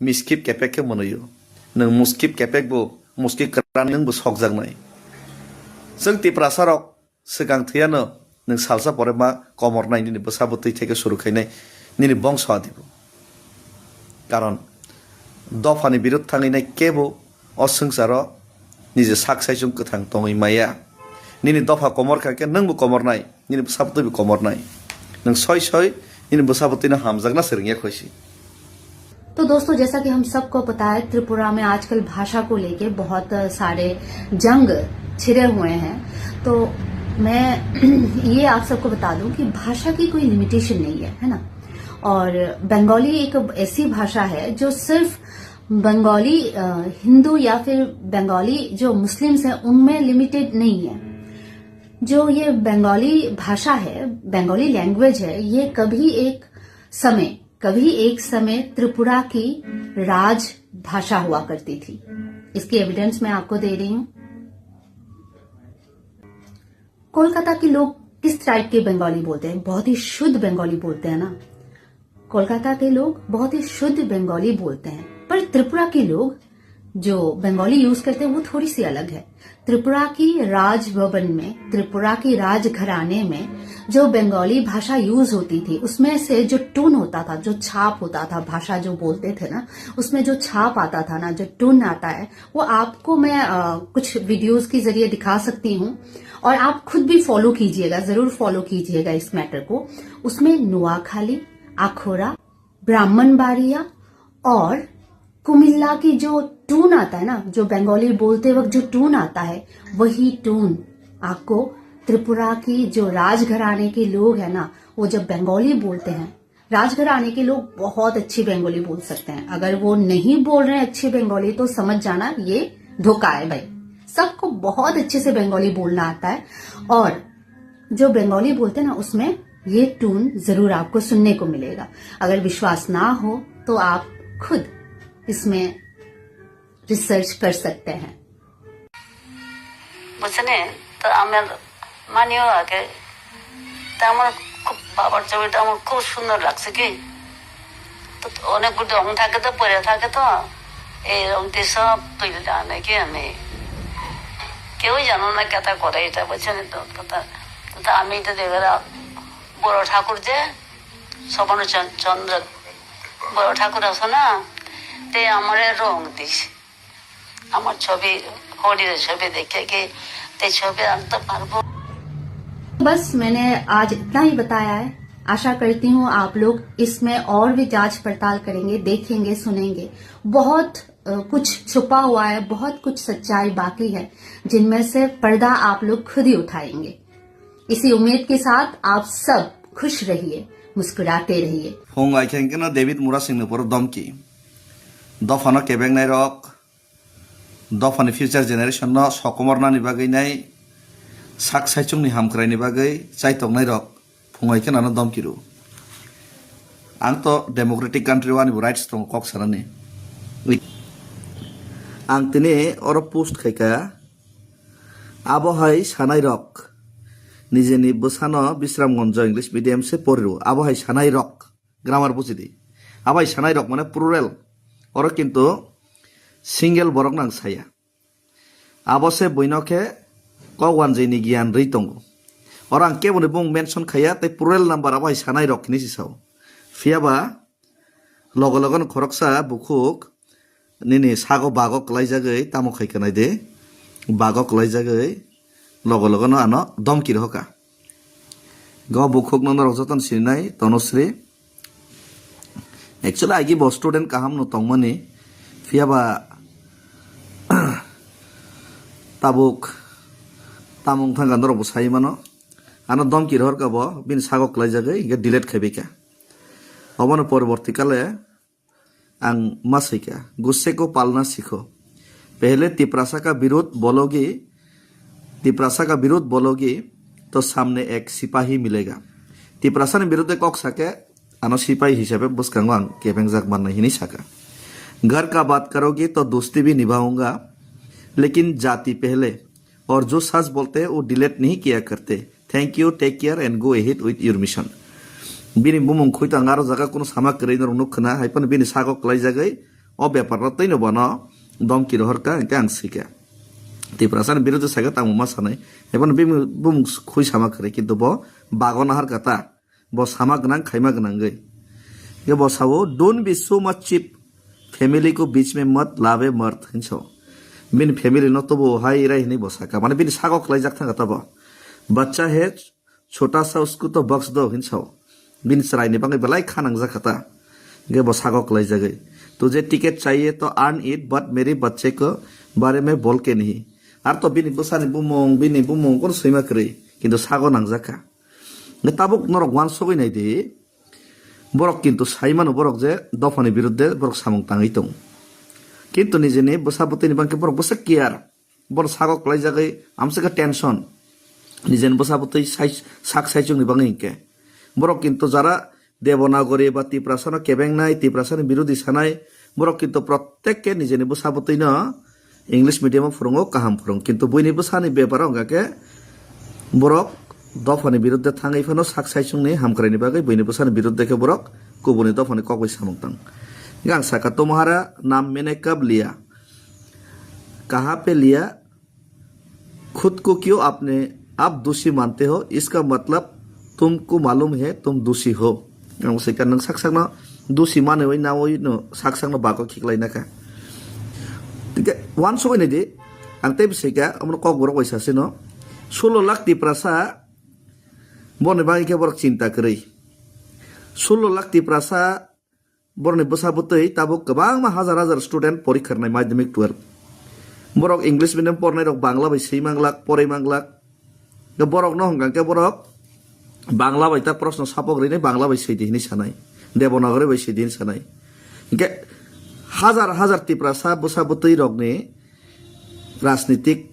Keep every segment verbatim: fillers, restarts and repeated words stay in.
miskip kepek khe mwnwi-o. Nwng muskip kepek bo, muskip kwran nwng bo sokjaknai. Chwng Tiprasa rok swkang thwiyano nwng salsa pore ma komornai nini bwsa bwtwi theke suru khainai nini bongso adibo. Karon dophani birud thangwi nai kebo o swngcharo niji sak saichung kwthang tongwi maya. Nini dopha komor kha khe nwngbo komornai, nini bwsa bwtwibo komornai. Nwng soi soi nini bwsa bwtwino hamjakna se rwngya khoisi. तो दोस्तों, जैसा कि हम सबको पता है, त्रिपुरा में आजकल भाषा को लेके बहुत सारे जंग छिड़े हुए हैं। तो मैं ये आप सबको बता दूं कि भाषा की कोई लिमिटेशन नहीं है, है ना? और बंगाली एक ऐसी भाषा है जो सिर्फ बंगाली, अ, हिंदू या फिर बंगाली जो मुस्लिम्स हैं, उनमें लिमिटेड नहीं है। जो ये बंगाली भाषा है, बंगाली लैंग्वेज है, ये कभी एक समय, कभी एक समय त्रिपुरा की राजभाषा हुआ करती थी। इसकी एविडेंस मैं आपको दे रही हूँ। कोलकाता के लोग किस टाइप के बंगाली बोलते हैं? बहुत ही शुद्ध बंगाली बोलते हैं ना। कोलकाता के लोग बहुत ही शुद्ध बंगाली बोलते हैं, पर त्रिपुरा के लोग जो बंगाली यूज़ करते हैं, वो थोड़ी सी अलग है। त्रिपुरा की राजभवन में, त्रिपुरा की राजघराने में जो बंगाली भाषा यूज़ होती थी, उसमें से जो टोन होता था, जो छाप होता था, भाषा जो बोलते थे ना, उसमें जो छाप आता था ना, जो टोन आता है, वो आपको मैं, अ, कुछ वीडियोज़ के ज़रिए दिखा सकती हूँ और आप खुद भी फॉलो कीजिएगा, ज़रूर फॉलो कीजिएगा इस मैटर को। उसमें नुआखाली, आखोरा, ब्राह्मण बारिया और कुमिल्ला की जो टोन आता है ना, जो बंगाली बोलते वक्त जो टोन आता है, वही टोन आपको त्रिपुरा की जो राजघराने के लोग हैं ना, वो जब बंगाली बोलते हैं, राजघराने के लोग बहुत अच्छी बंगाली बोल सकते हैं। अगर वो नहीं बोल रहे हैं अच्छी बंगाली, तो समझ जाना ये धोखा है भाई। सबको बहुत अच्छे से बंगाली बोलना आता है। और जो बंगाली बोलते हैं ना, उसमें ये टोन जरूर आपको सुनने को मिलेगा। अगर विश्वास ना हो तो आप खुद इसमें रिसर्च कर सकते हैं। বুঝছেন? তো আমার মানিও আগে, তা আমার খুব বাবার ছবিটা আমার খুব সুন্দর লাগছে কি। তো অনেক গুলো রং থাকে, তো পরে থাকে তো, এই রংটি সব তুলে আনে কি আমি। কেউই জানো না কেটা করে এটা, বুঝছেন তো কথা। তো আমি এটা দেখে বড় ঠাকুর যে সবর্ণ চন-, চন্দ্র বড় ঠাকুর আছে না, তে আমারে রং দিস। আমার ছবি, হরির ছবি দেখে কি তে ছবি আনতে পারবো। बस मैंने आज इतना ही बताया है। आशा करती हूँ आप लोग इसमें और भी जांच पड़ताल करेंगे, देखेंगे, सुनेंगे। बहुत, अ, कुछ छुपा हुआ है, बहुत कुछ सच्चाई बाकी है, जिनमें से पर्दा आप लोग खुद ही उठाएंगे। इसी उम्मीद के साथ आप सब खुश रहिए, मुस्कुराते रहिए। Phung ai khe hwnkhe no David Murasing ni poro domki. Dophano kebeng nai rok, dophani future generation no sokomor nani bagwi nai, sak saichung ni hamkrai ni bagwi chaitok nai rok, phung ai khe nano domki rw. Ang to democratic country o ani bo rights tongo kok sanani. Ang tini oro post khaika, abo hai sanai rok nijeni bwsano Bisramganj English medium se pori rw. Abo hai sanai rok, grammar buji di. Abo hai sanai rok mane plural. Oro kintu single borok nang saya. Abo se buino khe kok wanjwi ni giyan rwi tongo. Oro ang kebo ni bung mention khaiya, tei plural number abo hai sanai rok hinwi se sao. Phiya ba logo logo no khoroksa bukhuk nini sago bago kwlaijagwi tamo khai khe nai de, bago kwlaijagwi logo logo no ano domki rohoka. Go bukhuk no norok jotono sininai Tanusri. Actually, agi bo student kaham no tongmani, phiya ba tabuk tamung thangka norok bo sai mano. Ano domki rohorka bo, bini sago kwlaijagwi hingke delete khaibaika. Obono poroborti kale ang ma saika, "Gusse ko palna sikho. Pehle Tiprasa ka birudh bologi, Tiprasa ka birudh bologi, to samne ek sipahi milega." Tiprasa ni birudhe kok sake, ano sipahi hisabe bwskango ang kebengjak mannai hinwi saka. "Ghar ka baat karogi to dosti bhi nibhaunga, lekin jati pehle." Aur jo sach bolte wo delete nahi kiya karte. Thank you, take care and go ahead with your mission. Bini bumung khuito ang aro jaga kuno sama kwrwi norok nuk khna, hai phano bini sago kwlaijagwi o bepar no twi no bono domki rohor ka, hwnkhe ang swi kha. Tiprasa ni birodhi sai kha tamo ma sanai. Ebono bini bumung khui sama kwrwi, kintu bo bago nahar kha ta. Bo sama gwnang, khaima gwnangwi. Hwnkhe bo sao, "Don't be so much cheap. Family ko beech mein mat lave mard," hinwi sao. Bini family no tobo hai rai hinwi bo sakha. Mane bini sago kwlaijak thangkha ta bo. "Bachcha hai chota sa, usko to bakhsh do," hinwi sao. Bini chwraini bagwi belai kha nangjak kha ta. Hwnkhe bo sago kwlaijagwi, "Tujhe ticket chahiye to earn it, but mere bachche ko bare mein bol ke nahi." Ar to bini bwsani bumung, bini bumung kono swima kwrwi, kintu sago nangjak kha. Hwnkhe tabuk norok uansugwi nai di, borok kintu sai mano borok je dophani biruddhe borok samung tangwi tongo. Kintu nijeni bwsa bwtwini bangkhe borok bwsa care. Borok sago kwlaijagwi amswkha tension. Nijeni bwsa bwtwi sai-, sak saichungni bangwi hinkhe. Borok kintu jara Devanagari ba Tiprasano kebengnai, Tiprasani birodhi sanai, borok kintu prottekke nijeni bwsa bwtwino English medium o phwrwngo, kaham phwrwng. Kintu buini bwsani beparo wngkha khe borok dophani biruddhe thangwi phano sak saichungni hamkraini bagwi buini bwsani biruddhe khe borok kubuni dophani kokbai samung tang. Hwnkhe ang sakha, "Tumhara naam maine kab liya? Kaha pe liya? Khud ko kyo apne aap doshi mante ho? Iska matlab tumko malum hai tum doshi ho." Ang swikha, nwng sak sakno doshi manwi nawi no sak sakno bago khiklai nakha. Hwnkhe uansugwi nai di, ang tei bwsai kha, omono kokborok bai sasino. Sullo lakh Tiprasa, borokni bagwi khe borok chinta kwrwi. Sullo lakh Tiprasa, borokni bwsa bwtwi tabuk kwbangma hajar hajar student porikha rwnai madhyamik twelve. Borok English medium pornai rok Bangla bai swi manglak, porwi manglak. Borok no hwnkha khe borok Bangla bai ta proshno sapok rinai Bangla bai swi di hinwi sanai, Devanagari bai swi di hinwi sanai. Hwnkhe hajar hajar Tiprasa bwsa bwtwi rokni rajnitik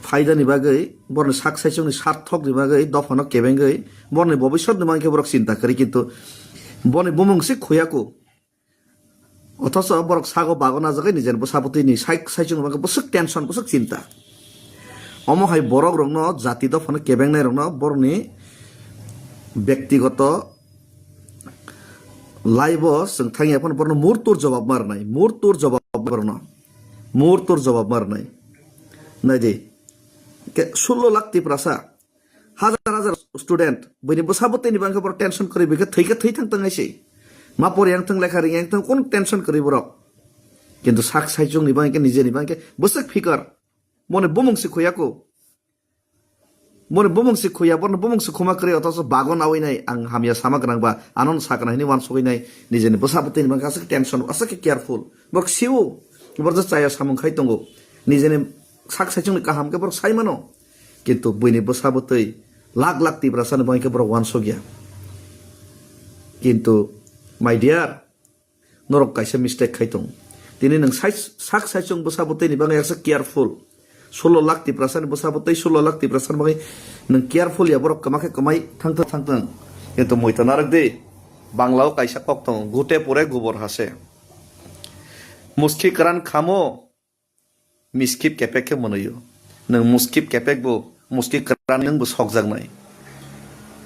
phaidani bagwi, borokni sak saichungni sarthokni bagwi dophano kebengwi, borokni bobiswtni bagwi khe borok chinta kwrwi, kintu boni bumung se khuyaku. Othocho borok sago bago najagwi nijeni bwsa bwtwini sai-, saichungni bagwi bwswk tension, bwswk chinta. Omo hai borok rokno, jati dophano kebengnai rokno borokni bektigoto life o chwng thangya phano borokno murtur jobab ma rwnai, murtur jobab ma rwnai. Murtur jobab ma rwnai. Nai di. Ke sullo lakh Tiprasa, hajar hajar student, buini bwsa bwtwini bangkhe borok tension kwrwi, bikhe thwikhe thwi thang tong hai se. Ma pori yang thang, lekha ring yang thang, kun tension kwrwi borok. Kintu sak saichungni bangkhe, nijeni bangkhe bwswk fikar. Mone bumung se khuya ko. Mone bumung se khuya, borno bumung se khuma kwrwi, othocho bago nawi nai, ang hamya sama gwnang ba, ano sakna hini uansugwi nai, nijeni bwsa bwtwini bangkhe aswk tension, aswk khe careful. Borok siwo, borok je chaya samung khai tongo. Nijeni sak saichungni kaham khe borok sai mano. Kintu buini bwsa bwtwi lakh lakh Tiprasani bangkhe borok uansukya. Kintu, my dear, norok kaisa mistake khai tong. Tini nwng sai-, sak saichung bwsa bwtwini bagwi yaksa careful. Sullo lakh Tiprasani bwsa bwtwi, sullo lakh Tiprasani bagwi nwng careful ya, borok kwma khe kwmai thang thang thang thang. Kintu muitu narwk di, Bangla o kaisa kok tongo, "Ghute pure gobor hase." Muski kwran khamo, miskip kepek khe mwnwi-o. Nwng muskip kepek bo, muski kwran nwng bo sokjaknai.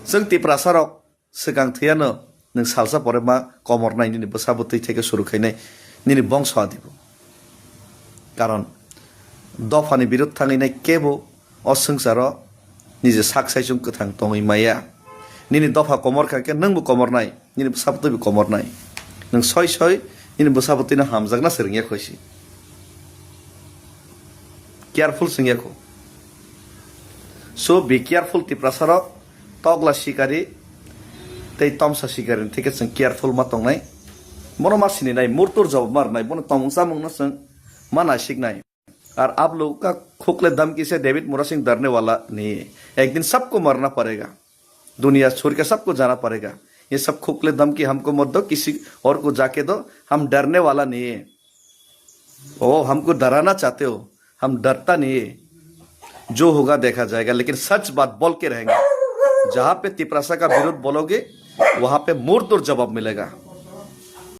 Chwng Tiprasa rok swkang thwiyano nwng salsa pore ma komornai nini bwsa bwtwi theke suru khainai nini bongso adibo. Karon dophani birud thangwi nai kebo o swngcharo nije sak saichung kwthang tongwi maya. Nini dopha komor kha khe nwngbo komornai, nini bwsa bwtwi bo komornai. Nwng soi soi nini bwsa bwtwino hamjakna se rwngya khoisi. Careful swngya kho. So be careful Tiprasa rok, tokla sikari tei tomsa sikari ni theke chwng careful ma tongnai. Bono ma sininai, murtur jawab ma rwnai, bono tongmung chamungno chwng ma naisiknai. Ar aap log ka khukle dhamki se David Murasing darne wala nahi hai. Ek din sabko marna padega. Duniya chhorke sabko jana padega. Ye sab khukle dhamki hamko mat do, kisi aur ko jaake do, hum darne wala nahi hai. O, humko darana chahte ho, hum darta nahi hai. Jo hoga dekha jayega, lekin sach baat bol ke rahenge. Jahan pe Tiprasa ka virudh bologe, wahan pe murtor jawab milega.